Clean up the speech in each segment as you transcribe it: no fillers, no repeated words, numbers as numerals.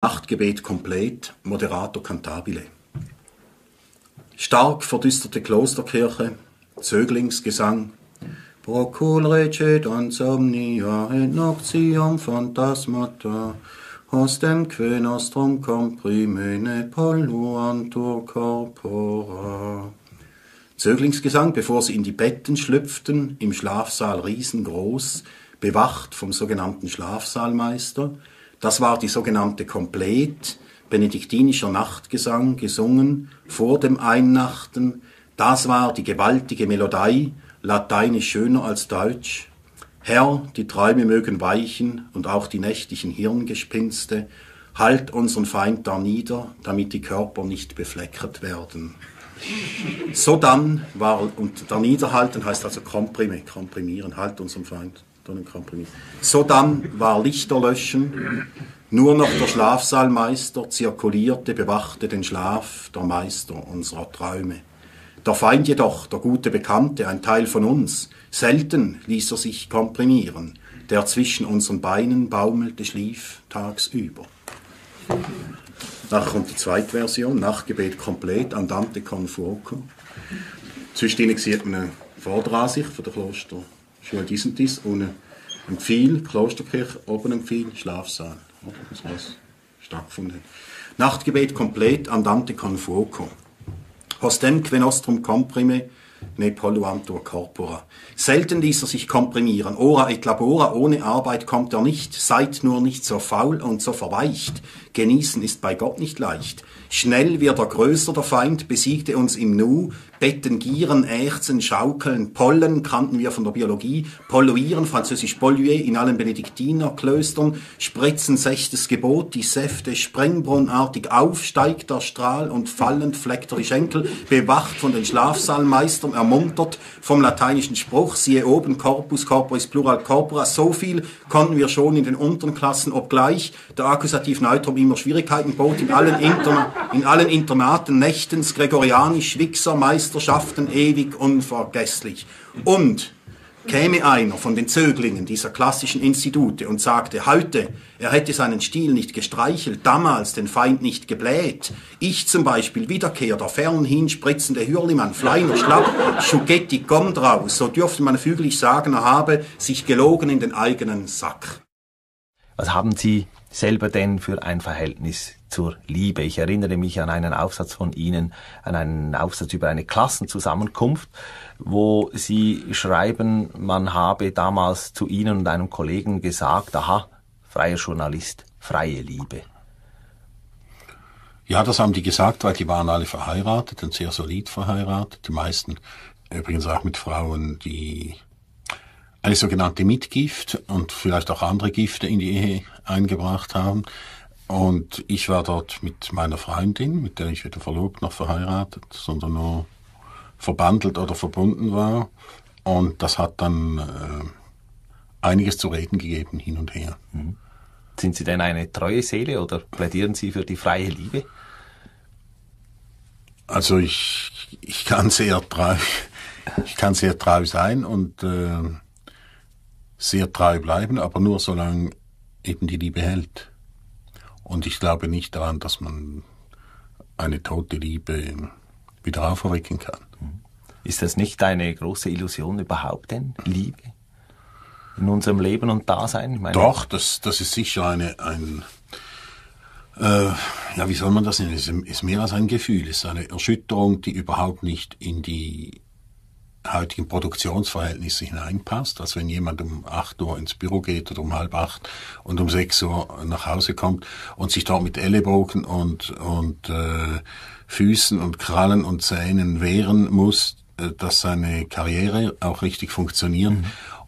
Nachtgebet komplett, Moderato cantabile. Stark verdüsterte Klosterkirche, Zöglingsgesang. Procul recet insomnia et noctium phantasmata, hostem que nostrum comprime ne polluantur corpora. Zöglingsgesang, bevor sie in die Betten schlüpften, im Schlafsaal riesengroß, bewacht vom sogenannten Schlafsaalmeister. Das war die sogenannte Komplet, benediktinischer Nachtgesang, gesungen vor dem Einnachten. Das war die gewaltige Melodie, lateinisch schöner als Deutsch. Herr, die Träume mögen weichen und auch die nächtlichen Hirngespinste. Halt unseren Feind da nieder, damit die Körper nicht befleckert werden. Sodann war, und da niederhalten heißt also komprimieren, halt unseren Feind. Sodann war Lichter löschen, nur noch der Schlafsaalmeister zirkulierte, bewachte den Schlaf, der Meister unserer Träume. Der Feind jedoch, der gute Bekannte, ein Teil von uns, selten ließ er sich komprimieren, der zwischen unseren Beinen baumelte, schlief tagsüber. Nachher kommt die zweite Version, Nachtgebet komplett, Andante con fuoco. Zwischen ihnen sieht man eine Vorderansicht von der Kloster Schule dies und dies, unten ein Pfeil, Klosterkirche, oben ein Pfeil, Schlafsaal. Das was stattgefunden hat. Nachtgebet komplett, Andante con fuoco. Hostem que nostrum comprime ne polluantur corpora. Selten ließ er sich komprimieren. Ora et labora, ohne Arbeit kommt er nicht. Seid nur nicht so faul und so verweicht. Genießen ist bei Gott nicht leicht. Schnell wird er größer, der Feind, besiegte uns im Nu. Betten, gieren, ächzen, schaukeln, Pollen, kannten wir von der Biologie, polluieren, französisch polluer, in allen Benediktinerklöstern, spritzen, 6. Gebot, die Säfte, sprengbrunnartig aufsteigt der Strahl und fallend fleckt er die Schenkel, bewacht von den Schlafsaalmeistern, ermuntert vom lateinischen Spruch, siehe oben, Corpus, Corporis, Plural, Corpora, so viel konnten wir schon in den unteren Klassen, obgleich der Akkusativ Neutrum immer Schwierigkeiten bot, in allen Internaten, Nächtens, Gregorianisch, Wichser, Meisterschaften, ewig unvergesslich. Und käme einer von den Zöglingen dieser klassischen Institute und sagte, heute, er hätte seinen Stiel nicht gestreichelt, damals den Feind nicht gebläht. Ich zum Beispiel, Wiederkehr, der fernhin spritzende Hürlimann, Fleiner, Schlapp, Schugetti, komm draus, so dürfte man füglich sagen, er habe sich gelogen in den eigenen Sack. Was haben Sie selber denn für ein Verhältnis zur Liebe? Ich erinnere mich an einen Aufsatz von Ihnen, an einen Aufsatz über eine Klassenzusammenkunft, wo Sie schreiben, man habe damals zu Ihnen und einem Kollegen gesagt, aha, freier Journalist, freie Liebe. Ja, das haben die gesagt, weil die waren alle verheiratet und sehr solid verheiratet. Die meisten übrigens auch mit Frauen, die eine sogenannte Mitgift und vielleicht auch andere Gifte in die Ehe eingebracht haben. Und ich war dort mit meiner Freundin, mit der ich weder verlobt noch verheiratet, sondern nur verbandelt oder verbunden war. Und das hat dann einiges zu reden gegeben, hin und her. Sind Sie denn eine treue Seele oder plädieren Sie für die freie Liebe? Also ich kann sehr treu sein und sehr treu bleiben, aber nur solange eben die Liebe hält. Und ich glaube nicht daran, dass man eine tote Liebe wieder auferwecken kann. Ist das nicht eine große Illusion überhaupt denn, Liebe? In unserem Leben und Dasein? Ich meine, doch, das ist sicher wie soll man das nennen? Es ist mehr als ein Gefühl, es ist eine Erschütterung, die überhaupt nicht in die heutigen Produktionsverhältnisse hineinpasst, als wenn jemand um 8 Uhr ins Büro geht oder um 7:30 und um 6 Uhr nach Hause kommt und sich dort mit Ellenbogen und Füßen und Krallen und Zähnen wehren muss, dass seine Karriere auch richtig funktioniert.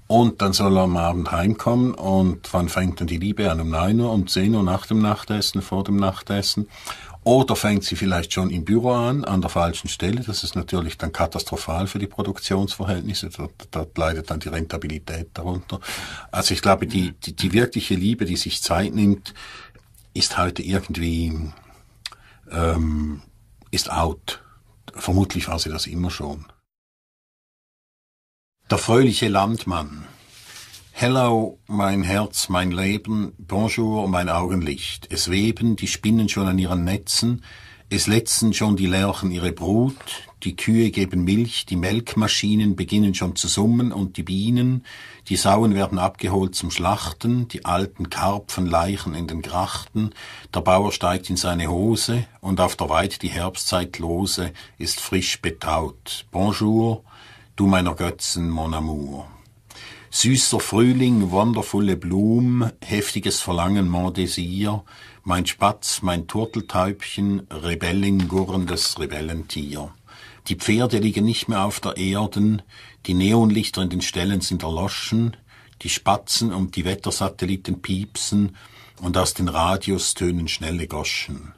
Und dann soll er am Abend heimkommen und wann fängt dann die Liebe an? Um 9 Uhr, um 10 Uhr nach dem Nachtessen, vor dem Nachtessen? Oder fängt sie vielleicht schon im Büro an der falschen Stelle. Das ist natürlich dann katastrophal für die Produktionsverhältnisse. Dort leidet dann die Rentabilität darunter. Also ich glaube, die wirkliche Liebe, die sich Zeit nimmt, ist heute irgendwie, ist out. Vermutlich war sie das immer schon. Der fröhliche Landmann. Hello, mein Herz, mein Leben, bonjour, mein Augenlicht. Es weben die Spinnen schon an ihren Netzen, es letzen schon die Lerchen ihre Brut, die Kühe geben Milch, die Melkmaschinen beginnen schon zu summen und die Bienen, die Sauen werden abgeholt zum Schlachten, die alten Karpfen laichen in den Grachten, der Bauer steigt in seine Hose und auf der Weid die Herbstzeit lose ist frisch betaut. Bonjour, du meiner Götzen, mon amour. Süßer Frühling, wondervolle Blum, heftiges Verlangen, mon désir, mein Spatz, mein Turteltäubchen, Rebellin, gurrendes Rebellentier. Die Pferde liegen nicht mehr auf der Erden, die Neonlichter in den Ställen sind erloschen, die Spatzen und die Wettersatelliten piepsen und aus den Radios tönen schnelle Goschen.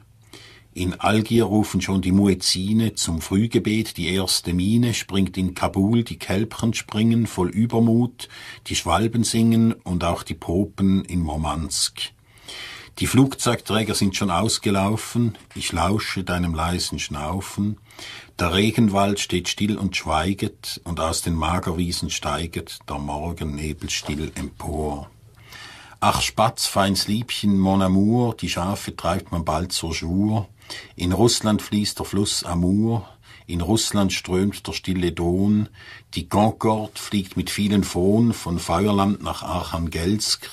In Algier rufen schon die Muezzine zum Frühgebet die erste Mine, springt in Kabul, die Kälbchen springen voll Übermut, die Schwalben singen und auch die Popen in Murmansk. Die Flugzeugträger sind schon ausgelaufen, ich lausche deinem leisen Schnaufen, der Regenwald steht still und schweiget, und aus den Magerwiesen steiget der Morgennebel still empor. Ach Spatz, feins Liebchen, mon amour, die Schafe treibt man bald zur Schur. In Russland fließt der Fluss Amur, in Russland strömt der stille Don, die Concorde fliegt mit vielen Fohn von Feuerland nach Archangelsk,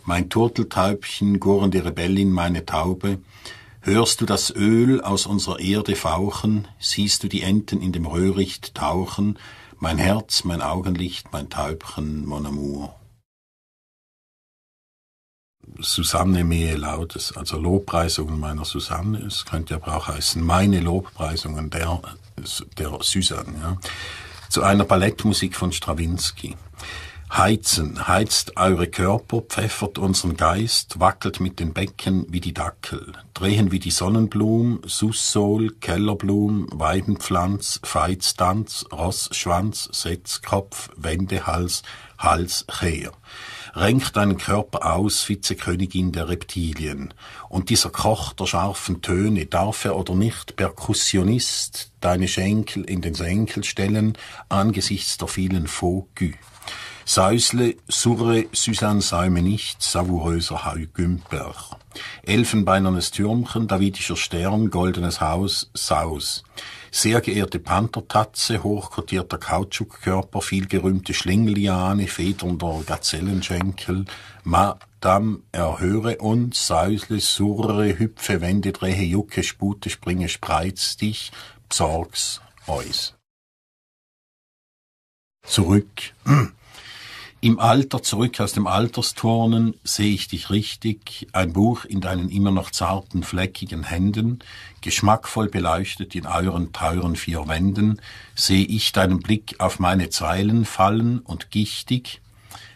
mein Turteltäubchen, gurrende Rebellin, meine Taube, hörst du das Öl aus unserer Erde fauchen, siehst du die Enten in dem Röhricht tauchen, mein Herz, mein Augenlicht, mein Täubchen, mon amour. Susanne Mehe Laudes, also Lobpreisungen meiner Susanne, es könnte aber auch heißen, meine Lobpreisungen der Susanne, ja. Zu einer Ballettmusik von Strawinsky. Heizen, heizt eure Körper, pfeffert unseren Geist, wackelt mit den Becken wie die Dackel, drehen wie die Sonnenblum, Sussol, Kellerblum, Weidenpflanz, Veitstanz, Rossschwanz, Setzkopf, Wendehals, Hals, Cheer. Renk deinen Körper aus, Vizekönigin der Reptilien. Und dieser Koch der scharfen Töne, darf er oder nicht Perkussionist deine Schenkel in den Senkel stellen, angesichts der vielen Focus. Säusle, surre, Suzanne säume nicht, savouröser Heu Gümper. Elfenbeinernes Türmchen, davidischer Stern, goldenes Haus, Saus. Sehr geehrte Panthertatze, hochkotierter Kautschukkörper, vielgerühmte Schlingelliane, federnder Gazellenschenkel, Madame, erhöre uns, Säusle, surre, hüpfe, wende, drehe, jucke, spute, springe, spreiz dich, besorg's, eus. Zurück. Im Alter, zurück aus dem Altersturnen, sehe ich dich richtig, ein Buch in deinen immer noch zarten, fleckigen Händen, geschmackvoll beleuchtet in euren teuren 4 Wänden, sehe ich deinen Blick auf meine Zeilen fallen und gichtig,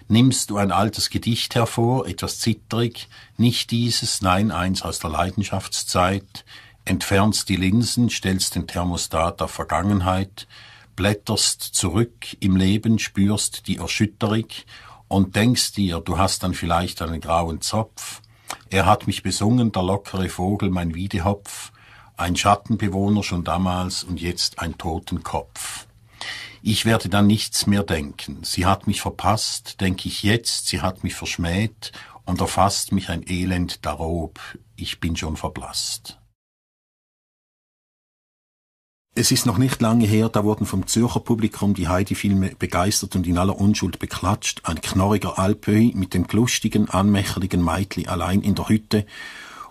nimmst du ein altes Gedicht hervor, etwas zitterig, nicht dieses, nein, eins aus der Leidenschaftszeit, entfernst die Linsen, stellst den Thermostat auf Vergangenheit, blätterst zurück im Leben, spürst die Erschütterung und denkst dir, du hast dann vielleicht einen grauen Zopf. Er hat mich besungen, der lockere Vogel, mein Wiedehopf, ein Schattenbewohner schon damals und jetzt ein Totenkopf. Ich werde dann nichts mehr denken. Sie hat mich verpasst, denk ich jetzt, sie hat mich verschmäht und erfasst mich ein Elend darob. Ich bin schon verblasst. Es ist noch nicht lange her, da wurden vom Zürcher Publikum die Heidi-Filme begeistert und in aller Unschuld beklatscht. Ein knorriger Alphöhi mit dem klustigen, anmächerlichen Meitli allein in der Hütte.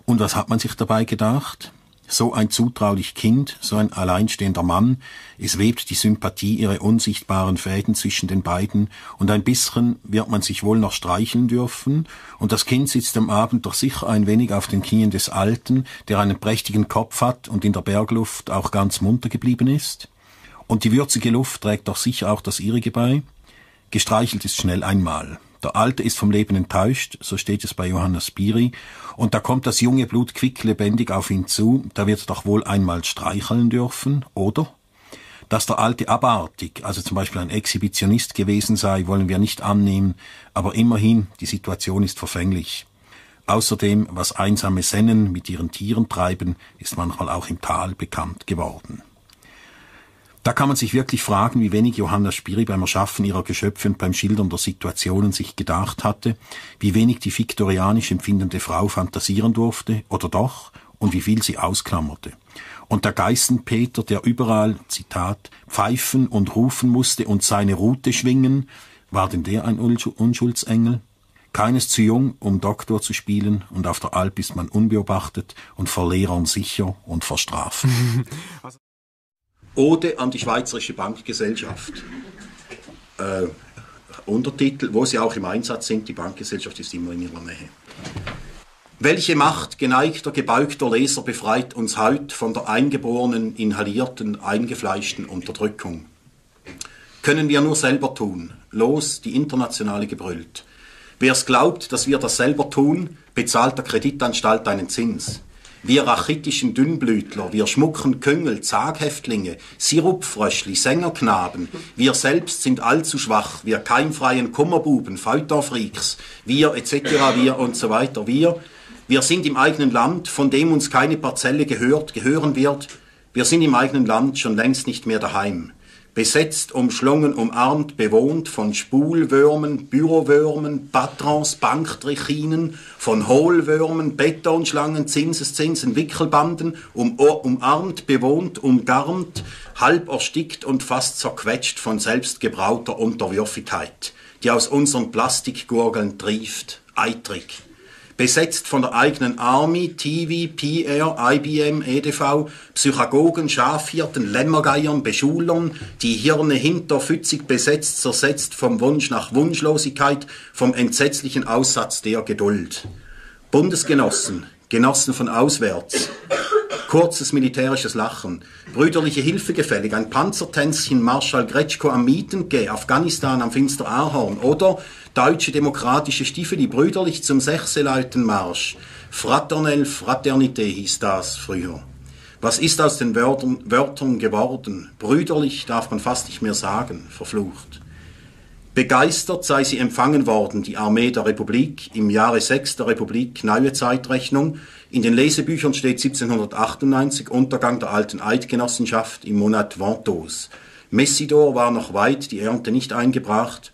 Und was hat man sich dabei gedacht? So ein zutraulich Kind, so ein alleinstehender Mann, es webt die Sympathie ihre unsichtbaren Fäden zwischen den beiden, und ein bisschen wird man sich wohl noch streicheln dürfen, und das Kind sitzt am Abend doch sicher ein wenig auf den Knien des Alten, der einen prächtigen Kopf hat und in der Bergluft auch ganz munter geblieben ist. Und die würzige Luft trägt doch sicher auch das ihrige bei. Gestreichelt ist schnell einmal. Der Alte ist vom Leben enttäuscht, so steht es bei Johanna Spiri, und da kommt das junge Blut quicklebendig auf ihn zu, da wird er doch wohl einmal streicheln dürfen, oder? Dass der Alte abartig, also zum Beispiel ein Exhibitionist gewesen sei, wollen wir nicht annehmen, aber immerhin, die Situation ist verfänglich. Außerdem, was einsame Sennen mit ihren Tieren treiben, ist manchmal auch im Tal bekannt geworden. Da kann man sich wirklich fragen, wie wenig Johanna Spyri beim Erschaffen ihrer Geschöpfe und beim Schildern der Situationen sich gedacht hatte, wie wenig die viktorianisch empfindende Frau fantasieren durfte, oder doch, und wie viel sie ausklammerte. Und der Geißenpeter, der überall, Zitat, pfeifen und rufen musste und seine Rute schwingen, war denn der ein Unschuldsengel? Keines zu jung, um Doktor zu spielen, und auf der Alp ist man unbeobachtet und vor Lehrern sicher und vor Strafen. Ode an die Schweizerische Bankgesellschaft. Untertitel, wo sie auch im Einsatz sind, die Bankgesellschaft ist immer in ihrer Nähe. Welche Macht geneigter, gebeugter Leser befreit uns heut von der eingeborenen, inhalierten, eingefleischten Unterdrückung? Können wir nur selber tun. Los, die Internationale gebrüllt. Wer's glaubt, dass wir das selber tun, bezahlt der Kreditanstalt einen Zins. Wir rachitischen Dünnblütler, wir schmucken Küngel, Zaghäftlinge, Sirupfröschli, Sängerknaben, wir selbst sind allzu schwach, wir keimfreien Kummerbuben, Feuilletonfreaks, wir etc., wir und so weiter, wir sind im eigenen Land, von dem uns keine Parzelle gehören wird, wir sind im eigenen Land schon längst nicht mehr daheim. Besetzt, umschlungen, umarmt, bewohnt von Spulwürmen, Bürowürmen, Patrons, Banktrichinen, von Hohlwürmen, Betonschlangen, Zinseszinsen, Wickelbanden, umarmt, bewohnt, umgarnt, halb erstickt und fast zerquetscht von selbstgebrauter Unterwürfigkeit, die aus unseren Plastikgurgeln trieft, eitrig. Besetzt von der eigenen Army, TV, PR, IBM, EDV, Psychagogen, Schafhirten, Lämmergeiern, Beschulern, die Hirne hinterfützig besetzt, zersetzt vom Wunsch nach Wunschlosigkeit, vom entsetzlichen Aussatz der Geduld. Bundesgenossen, Genossen von auswärts, kurzes militärisches Lachen, brüderliche Hilfe gefällig, ein Panzertänzchen, Marschall Gretschko am Mietengeh, Afghanistan am Finster Ahorn oder deutsche demokratische Stiefeli, brüderlich zum Sechseleuten-Marsch. Fraternelle Fraternité hieß das früher. Was ist aus den Wörtern geworden? Brüderlich darf man fast nicht mehr sagen, verflucht. Begeistert sei sie empfangen worden, die Armee der Republik, im Jahre 6 der Republik, neue Zeitrechnung. In den Lesebüchern steht 1798, Untergang der alten Eidgenossenschaft im Monat Ventose. Messidor war noch weit, die Ernte nicht eingebracht.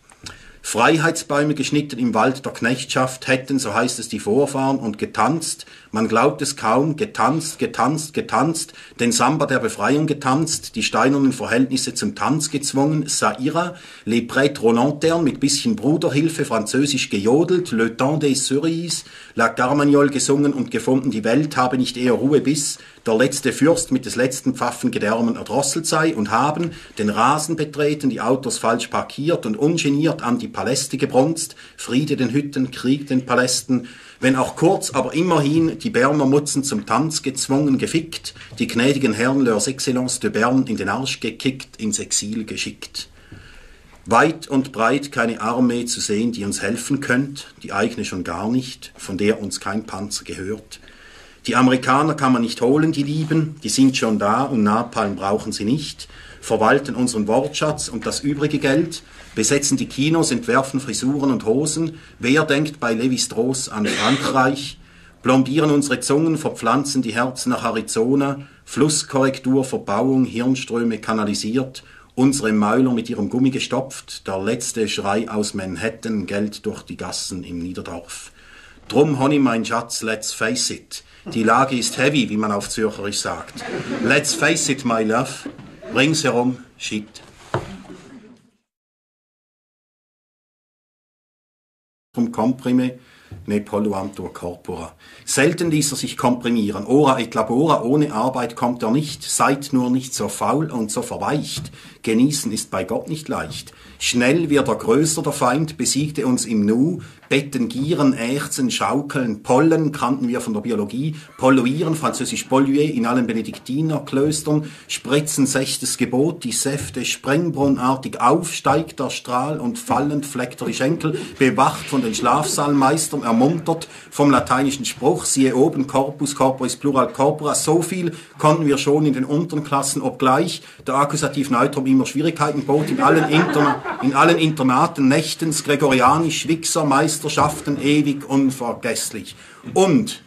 Freiheitsbäume geschnitten im Wald der Knechtschaft hätten, so heißt es, die Vorfahren und getanzt, man glaubt es kaum, getanzt, getanzt, getanzt, den Samba der Befreiung getanzt, die steinernen Verhältnisse zum Tanz gezwungen, ça ira, les prêtres aux lanternes mit bisschen Bruderhilfe französisch gejodelt, le temps des cerises, la Carmagnole gesungen und gefunden, die Welt habe nicht eher Ruhe bis der letzte Fürst mit des letzten Pfaffengedärmen erdrosselt sei und haben den Rasen betreten, die Autos falsch parkiert und ungeniert an die Paläste gebronzt, Friede den Hütten, Krieg den Palästen, wenn auch kurz, aber immerhin die Berner Mutzen zum Tanz gezwungen, gefickt, die gnädigen Herren leurs Excellences de Bern in den Arsch gekickt, ins Exil geschickt. Weit und breit keine Armee zu sehen, die uns helfen könnt, die eigene schon gar nicht, von der uns kein Panzer gehört. Die Amerikaner kann man nicht holen, die Lieben, die sind schon da und Napalm brauchen sie nicht, verwalten unseren Wortschatz und das übrige Geld, besetzen die Kinos, entwerfen Frisuren und Hosen, wer denkt bei Lévi-Strauss an Frankreich, blondieren unsere Zungen, verpflanzen die Herzen nach Arizona, Flusskorrektur, Verbauung, Hirnströme kanalisiert, unsere Mäuler mit ihrem Gummi gestopft, der letzte Schrei aus Manhattan, Geld durch die Gassen im Niederdorf. Drum, Honey, mein Schatz, let's face it. Die Lage ist heavy, wie man auf Zürcherisch sagt. Let's face it, my love. Ringsherum, shit. Vom Komprime ne polluantur corpora. Selten ließ er sich komprimieren. Ora et labora, ohne Arbeit kommt er nicht. Seid nur nicht so faul und so verweicht. Genießen ist bei Gott nicht leicht. Schnell wird er größer, der Feind, besiegte uns im Nu. Betten, gieren, ächzen, schaukeln, Pollen, kannten wir von der Biologie, polluieren, französisch polluer, in allen Benediktinerklöstern, spritzen, 6. Gebot, die Säfte sprengbrunnartig auf, steigt der Strahl und fallend fleckt er die Schenkel, bewacht von den Schlafsaalmeistern, ermuntert vom lateinischen Spruch, siehe oben, Corpus, Corporis, Plural, Corpora, so viel konnten wir schon in den unteren Klassen, obgleich der Akkusativ Neutrum immer Schwierigkeiten bot, in allen Internaten, Nächtens, Gregorianisch, Wichser, Meisterschaften, ewig unvergesslich. Und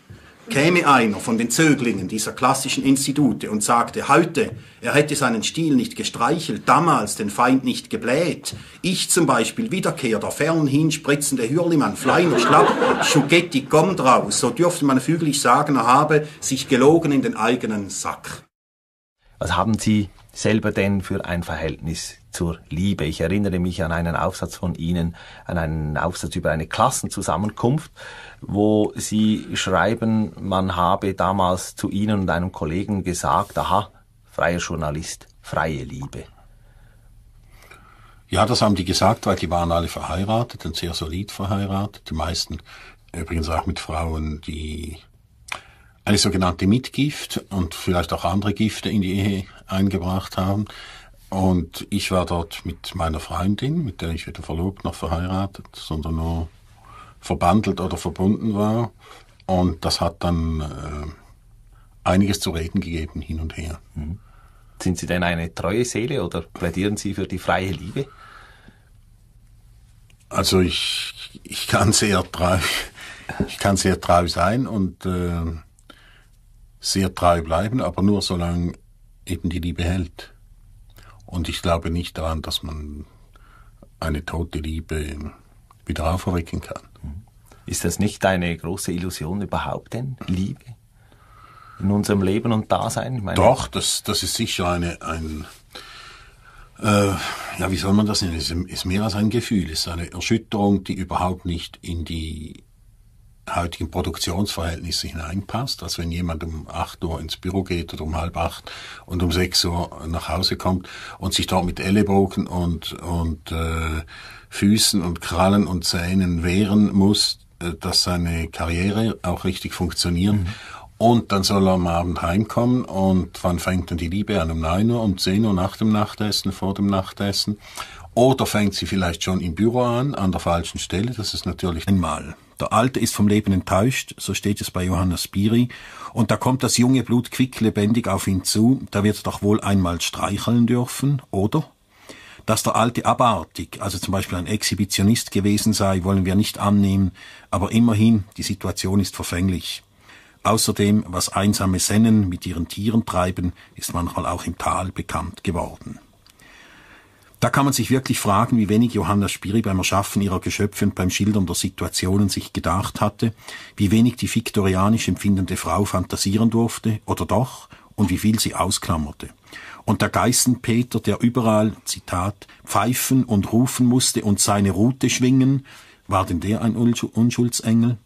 Käme einer von den Zöglingen dieser klassischen Institute und sagte heute, er hätte seinen Stiel nicht gestreichelt, damals den Feind nicht gebläht. Ich zum Beispiel, wiederkehrter, fernhin spritzende Hürlimann, Fleiner, Schlapp, Schugetti, komm draus, so dürfte man füglich sagen, er habe sich gelogen in den eigenen Sack. Was haben Sie selber denn für ein Verhältnis zur Liebe? Ich erinnere mich an einen Aufsatz von Ihnen, an einen Aufsatz über eine Klassenzusammenkunft, wo Sie schreiben, man habe damals zu Ihnen und einem Kollegen gesagt, aha, freier Journalist, freie Liebe. Ja, das haben die gesagt, weil die waren alle verheiratet und sehr solid verheiratet. Die meisten übrigens auch mit Frauen, die eine sogenannte Mitgift und vielleicht auch andere Gifte in die Ehe eingebracht haben. Und ich war dort mit meiner Freundin, mit der ich weder verlobt noch verheiratet, sondern nur verbandelt oder verbunden war. Und das hat dann einiges zu reden gegeben, hin und her. Sind Sie denn eine treue Seele oder plädieren Sie für die freie Liebe? Also ich kann sehr treu sein und sehr treu bleiben, aber nur solange eben die Liebe hält. Und ich glaube nicht daran, dass man eine tote Liebe wieder auferwecken kann. Ist das nicht eine große Illusion überhaupt denn, Liebe? In unserem Leben und Dasein? Ich meine, doch, das ist sicher wie soll man das nennen? Es ist mehr als ein Gefühl. Es ist eine Erschütterung, die überhaupt nicht in die heutigen Produktionsverhältnisse hineinpasst, als wenn jemand um 8 Uhr ins Büro geht oder um 7:30 und um 6 Uhr nach Hause kommt und sich dort mit Ellenbogen und Füßen und Krallen und Zähnen wehren muss, dass seine Karriere auch richtig funktioniert. Und dann soll er am Abend heimkommen und wann fängt dann die Liebe an? Um 9 Uhr, um 10 Uhr nach dem Nachtessen, vor dem Nachtessen? Oder fängt sie vielleicht schon im Büro an der falschen Stelle? Das ist natürlich einmal. Der Alte ist vom Leben enttäuscht, so steht es bei Johanna Spyri, und da kommt das junge Blut quicklebendig auf ihn zu, da wird er doch wohl einmal streicheln dürfen, oder? Dass der Alte abartig, also zum Beispiel ein Exhibitionist gewesen sei, wollen wir nicht annehmen, aber immerhin, die Situation ist verfänglich. Außerdem, was einsame Sennen mit ihren Tieren treiben, ist manchmal auch im Tal bekannt geworden. Da kann man sich wirklich fragen, wie wenig Johanna Spyri beim Erschaffen ihrer Geschöpfe und beim Schildern der Situationen sich gedacht hatte, wie wenig die viktorianisch empfindende Frau fantasieren durfte, oder doch, und wie viel sie ausklammerte. Und der Geißenpeter, der überall, Zitat, pfeifen und rufen musste und seine Rute schwingen, war denn der ein Unschuldsengel?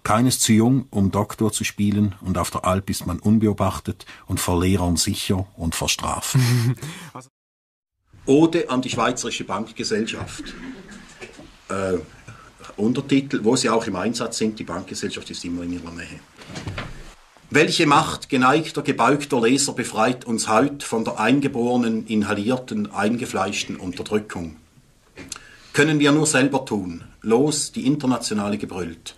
Keines zu jung, um Doktor zu spielen, und auf der Alp ist man unbeobachtet und vor Lehrern sicher und verstraft. Ode an die Schweizerische Bankgesellschaft. Untertitel, wo sie auch im Einsatz sind, die Bankgesellschaft ist immer in ihrer Nähe. Welche Macht geneigter, gebeugter Leser befreit uns heut von der eingeborenen, inhalierten, eingefleischten Unterdrückung? Können wir nur selber tun. Los, die Internationale gebrüllt.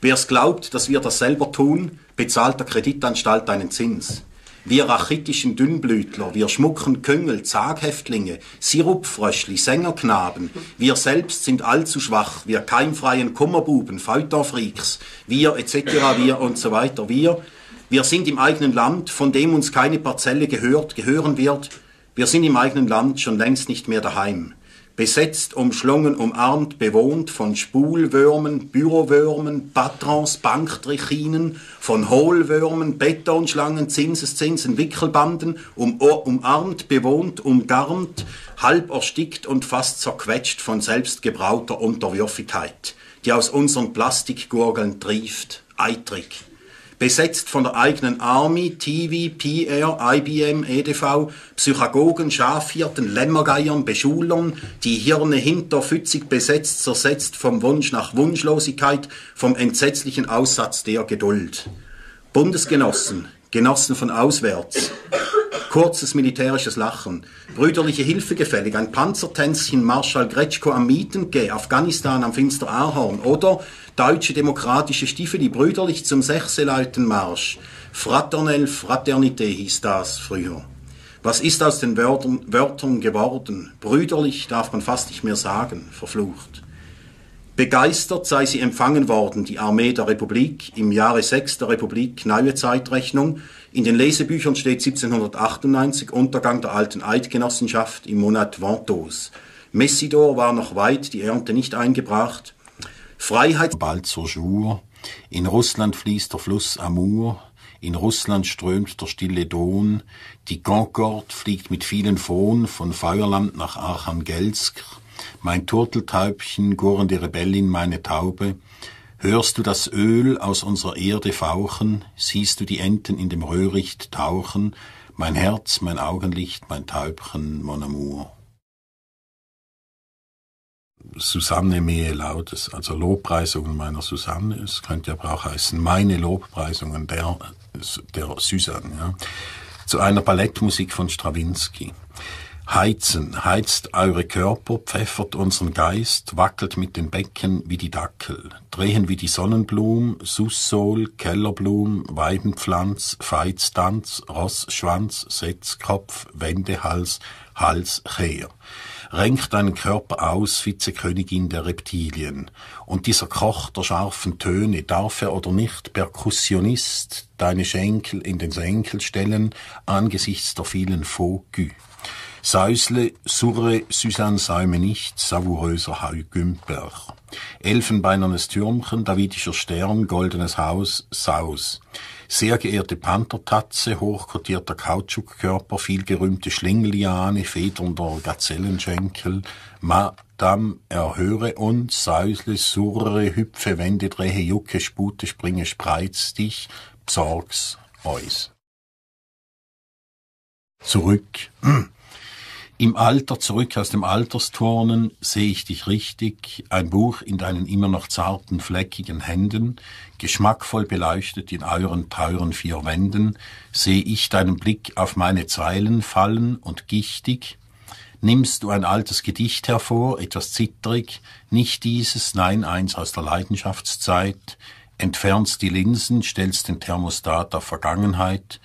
Wer's glaubt, dass wir das selber tun, bezahlt der Kreditanstalt einen Zins. Wir rachitischen Dünnblütler, wir schmucken Küngel, Zaghäftlinge, Sirupfröschli, Sängerknaben, wir selbst sind allzu schwach, wir keimfreien Kummerbuben, Feuilleton-Freaks, wir etc., wir und so weiter, wir sind im eigenen Land, von dem uns keine Parzelle gehören wird, wir sind im eigenen Land schon längst nicht mehr daheim. Besetzt, umschlungen, umarmt, bewohnt von Spulwürmen, Bürowürmen, Patrons, Banktrichinen, von Hohlwürmen, Betonschlangen, Zinseszinsen, Wickelbanden, umarmt, bewohnt, umgarnt, halb erstickt und fast zerquetscht von selbstgebrauter Unterwürfigkeit, die aus unseren Plastikgurgeln trieft, eitrig. Besetzt von der eigenen Army, TV, PR, IBM, EDV, Psychagogen, Schafhirten, Lämmergeiern, Beschulern, die Hirne hinterfützig besetzt, zersetzt vom Wunsch nach Wunschlosigkeit, vom entsetzlichen Aussatz der Geduld. Bundesgenossen, Genossen von auswärts, kurzes militärisches Lachen, brüderliche Hilfe gefällig, ein Panzertänzchen Marschall Gretschko am Mietenge, Afghanistan am Finster Ahorn oder deutsche demokratische Stiefel, brüderlich zum Sechseleuten-Marsch. Fraternelle Fraternité hieß das früher. Was ist aus den Wörtern geworden? Brüderlich darf man fast nicht mehr sagen, verflucht. Begeistert sei sie empfangen worden, die Armee der Republik, im Jahre 6 der Republik, neue Zeitrechnung. In den Lesebüchern steht 1798 Untergang der alten Eidgenossenschaft im Monat Ventose. Messidor war noch weit, die Ernte nicht eingebracht. Freiheit... Bald zur Jour. In Russland fließt der Fluss Amur. In Russland strömt der stille Don. Die Concorde fliegt mit vielen Fon von Feuerland nach Archangelsk. Mein Turteltäubchen, gurrende Rebellin, meine Taube. Hörst du das Öl aus unserer Erde fauchen? Siehst du die Enten in dem Röhricht tauchen? Mein Herz, mein Augenlicht, mein Täubchen, mon amour. Susanne Mehe Laudes, also Lobpreisungen meiner Susanne. Es könnte aber auch heißen, meine Lobpreisungen der Susanne. Ja. Zu einer Ballettmusik von Strawinsky. Heizen, heizt eure Körper, pfeffert unseren Geist, wackelt mit den Becken wie die Dackel, drehen wie die Sonnenblum, Sussol, Kellerblum, Weidenpflanz, Veitstanz, Rossschwanz, Setzkopf, Wendehals, Hals, Cheer. Renk deinen Körper aus, Vizekönigin der Reptilien. Und dieser Koch der scharfen Töne, darf er oder nicht Perkussionist deine Schenkel in den Senkel stellen, angesichts der vielen Faux-Gus. Säusle, surre, Suzanne säume nicht, savouröser Heu Gümper. Elfenbeinernes Türmchen, davidischer Stern, goldenes Haus, Saus. Sehr geehrte Panthertatze, hochkotierter Kautschukkörper, vielgerühmte Schlingelliane, federnder Gazellenschenkel, Madame, erhöre uns, Säusle, surre, hüpfe, wende, drehe, jucke, spute, springe, spreiz dich, besorgs, eus. Zurück. Im Alter, zurück aus dem Altersturnen, sehe ich dich richtig, ein Buch in deinen immer noch zarten, fleckigen Händen, geschmackvoll beleuchtet in euren teuren 4 Wänden, sehe ich deinen Blick auf meine Zeilen fallen und gichtig, nimmst du ein altes Gedicht hervor, etwas zitterig, nicht dieses, nein, eins aus der Leidenschaftszeit, entfernst die Linsen, stellst den Thermostat auf Vergangenheit,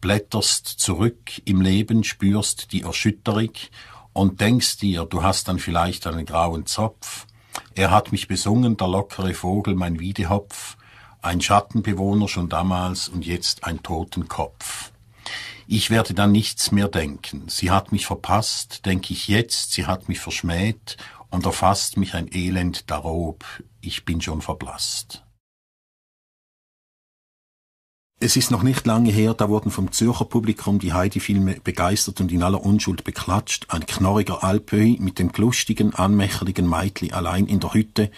blätterst zurück im Leben, spürst die Erschütterung und denkst dir, du hast dann vielleicht einen grauen Zopf. Er hat mich besungen, der lockere Vogel, mein Wiedehopf, ein Schattenbewohner schon damals und jetzt ein Totenkopf. Ich werde dann nichts mehr denken. Sie hat mich verpasst, denke ich jetzt, sie hat mich verschmäht und erfasst mich ein Elend darob. Ich bin schon verblasst. Es ist noch nicht lange her, da wurden vom Zürcher Publikum die Heidi-Filme begeistert und in aller Unschuld beklatscht. Ein knorriger Alphöhi mit dem klustigen, anmächerlichen Meitli allein in der Hütte.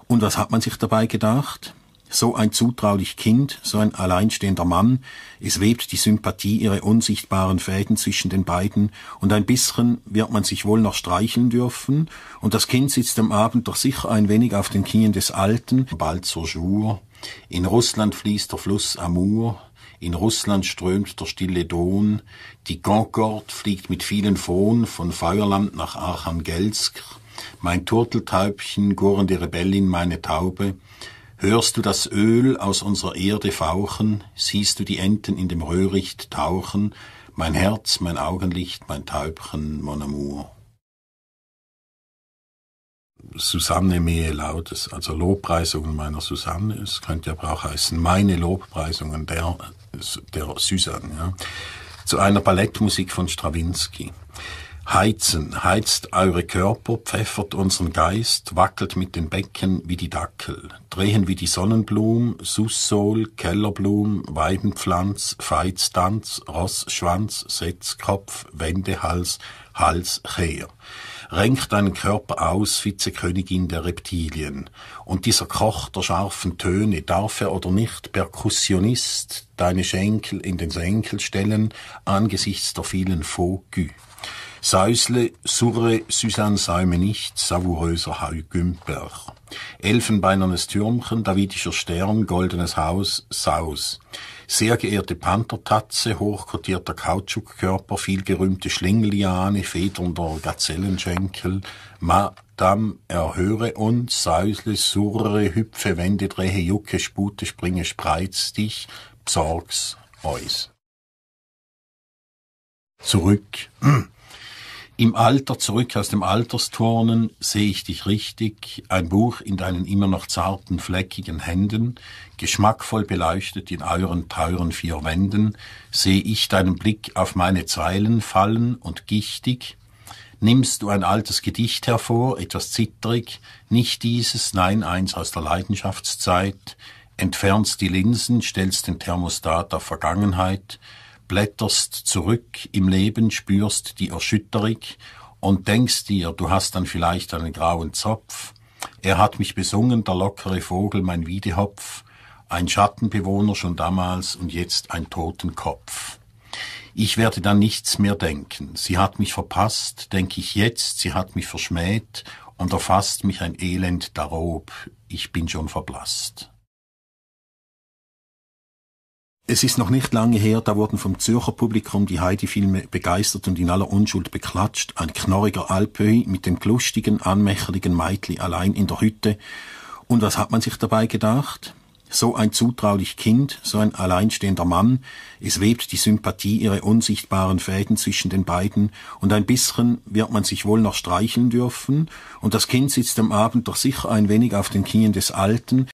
Und was hat man sich dabei gedacht? So ein zutraulich Kind, so ein alleinstehender Mann, es webt die Sympathie ihre unsichtbaren Fäden zwischen den beiden, und ein bisschen wird man sich wohl noch streicheln dürfen, und das Kind sitzt am Abend doch sicher ein wenig auf den Knien des Alten, bald zur Jour. In Russland fließt der Fluss Amur, in Russland strömt der stille Don, die Concorde fliegt mit vielen Fon von Feuerland nach Archangelsk, mein Turteltäubchen, gurrende Rebellin, meine Taube. Hörst du das Öl aus unserer Erde fauchen, siehst du die Enten in dem Röhricht tauchen, mein Herz, mein Augenlicht, mein Täubchen, mon amour. Susanne Mehe Laudes, also Lobpreisungen meiner Susanne, es könnte aber auch heißen, meine Lobpreisungen der Susanne. Ja. Zu einer Ballettmusik von Strawinsky. Heizen, heizt eure Körper, pfeffert unseren Geist, wackelt mit den Becken wie die Dackel, drehen wie die Sonnenblum, Sussol, Kellerblum, Weidenpflanz, Veitstanz, Rossschwanz, Setzkopf, Wendehals, Hals, Cheer. Renk deinen Körper aus, Vizekönigin der Reptilien. Und dieser Koch der scharfen Töne, darf er oder nicht Perkussionist deine Schenkel in den Senkel stellen, angesichts der vielen Faux-Gus. Säusle, surre, Suzanne säume nicht, savouröser Heu Gümper. Elfenbeinernes Türmchen, davidischer Stern, goldenes Haus, Saus. Sehr geehrte Panthertatze, hochkotierter Kautschukkörper, vielgerühmte Schlingelliane, federnder Gazellenschenkel, Madame, erhöre uns, Säusle, surre, hüpfe, wende, drehe, jucke, spute, springe, spreiz dich, besorgs, eus. Zurück. Im Alter, zurück aus dem Altersturnen, sehe ich dich richtig, ein Buch in deinen immer noch zarten, fleckigen Händen, geschmackvoll beleuchtet in euren teuren 4 Wänden, sehe ich deinen Blick auf meine Zeilen fallen und gichtig, nimmst du ein altes Gedicht hervor, etwas zitterig, nicht dieses, nein, eins aus der Leidenschaftszeit, entfernst die Linsen, stellst den Thermostat auf Vergangenheit, blätterst zurück im Leben, spürst die Erschütterung und denkst dir, du hast dann vielleicht einen grauen Zopf. Er hat mich besungen, der lockere Vogel, mein Wiedehopf, ein Schattenbewohner schon damals und jetzt ein Totenkopf. Ich werde dann nichts mehr denken. Sie hat mich verpasst, denke ich jetzt, sie hat mich verschmäht und erfasst mich ein Elend darob. Ich bin schon verblasst. Es ist noch nicht lange her, da wurden vom Zürcher Publikum die Heidi-Filme begeistert und in aller Unschuld beklatscht. Ein knorriger Alphöhi mit dem lustigen, anmächerlichen Meitli allein in der Hütte. Und was hat man sich dabei gedacht? So ein zutraulich Kind, so ein alleinstehender Mann, es webt die Sympathie ihre unsichtbaren Fäden zwischen den beiden und ein bisschen wird man sich wohl noch streicheln dürfen und das Kind sitzt am Abend doch sicher ein wenig auf den Knien des Alten,